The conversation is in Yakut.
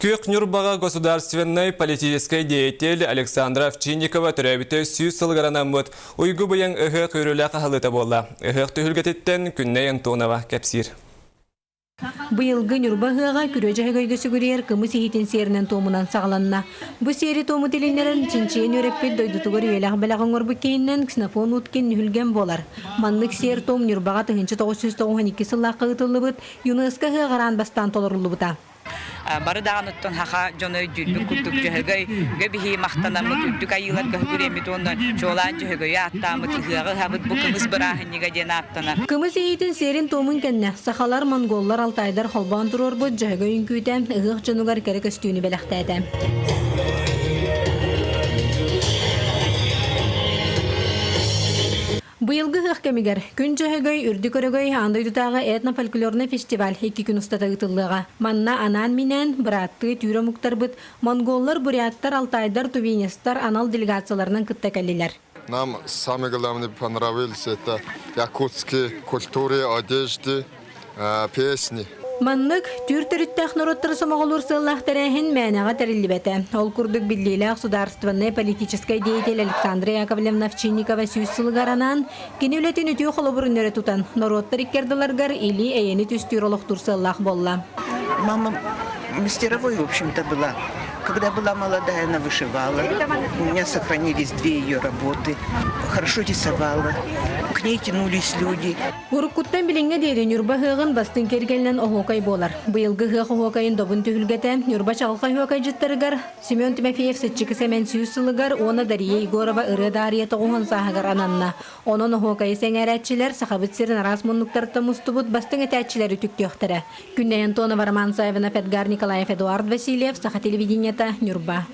Күөх Ньурбаҕа государственнай политическай деятель Александра Овчинникова төрөөбүтэ 100 сылыгар анаммыт Уйгу быйаҥ ыһыах үөрүүлээх аһылыыта буолла. Ыһыах түһүлгэтиттэн Күннэй Антонова кэпсиир. Быйылгы Ньурба ыһыаҕа күрүө дьөһөгөйгө сүгүрүйэр кымыс иһитин сиэринэн-туомунан саҕаланна. Бу сиэри-туому тилиннэрэн чинчийэн үөрэппит дойдутугар үйэлээх бэлэх оҥорбут киһинэн Ксенофон Уткин нүһүлгэн буолар. Маннык сиэр-туом Ньурбаҕа 1992 сыллаахха ыытыллыбыт ЮНЕСКО ыһыаҕар аан бастаан толоруллубута. Бары даҕаныттан саха дьоно өйдүүрбүт курдук Дьөһөгөй биһи махтанаммыт үрдүк айыыларга үгүрэммит уонна чуолаан Дьөһөгөйү ааттааммыт ыһыаҕы ыһабыт бу кымыс бырааһынньыга диэн ааттанар. Кымыс иһиитин сиэрин-туомун кэннэ сахалар, монголлар, алтайдар холбоон туруорбут Дьөһөгөй үҥкүүтэ ыһыах дьонугар кэрэ көстүүнү бэлэхтээтэ. Быйылгы ыһыах кэмигэр Күн Дьөһөгөй, Үрдүк Өрөгөй аан дойдутааҕы этнофольклорнай фестиваль икки күн устата ыытыллыаҕа. Манна анаан-минээн бырааттыы түүр омуктарбыт, монголлар, буряттар, алтайдар, тувинецтар анал делегацияларынан кытта кэллилэр. Нам самое главное понравилось это якутские культуры, одежды, песни. Маннык түүр төрүттээх норуоттары сомоҕолуур сыаллаах тэрээһин мээнэҕэ тэриллибэтэ. Ол курдук биллиилээх судаарыстыбаннай политическай деятель Александра Яковлевна Овчинникова 100 сылыгар анаан, кини үлэтин үтүө холобурун өрө тутан, норуоттар икки ардыларыгар или-эйэни түстүүр олохтуур сыаллаах буолла. Мама мастеровой, в общем-то, была. Когда была молодая, она вышивала. У меня сохранились две ее работы. Хорошо рисовала. К ней тянулись люди. Уруккуттан билиҥҥэ диэри Ньурба ыһыаҕын бастыҥ киэргэлинэн оһуокай буолар. Быйылгы ыһыах оһуокайын добун түһүлгэтэ Ньурба чаҕылхай оһуокайдьыттарыгар Семен Тимофеев Сыччыкы Сэмэн 100 сылыгар уонна Дария Егорова Ырыа Даарыйа тоҕуһун сааһыгар ананна. Онон оһуокайы сэҥээрээччилэр Сахабыт сирин араас муннуктарыттан мустубут бастыҥ этээччилэри үтүктүөхтэрэ. Күннэй Антонова, Роман Саввинов, Эдгар Николаев, Эдуард Васильев, Саха телевидениета, Ньурба.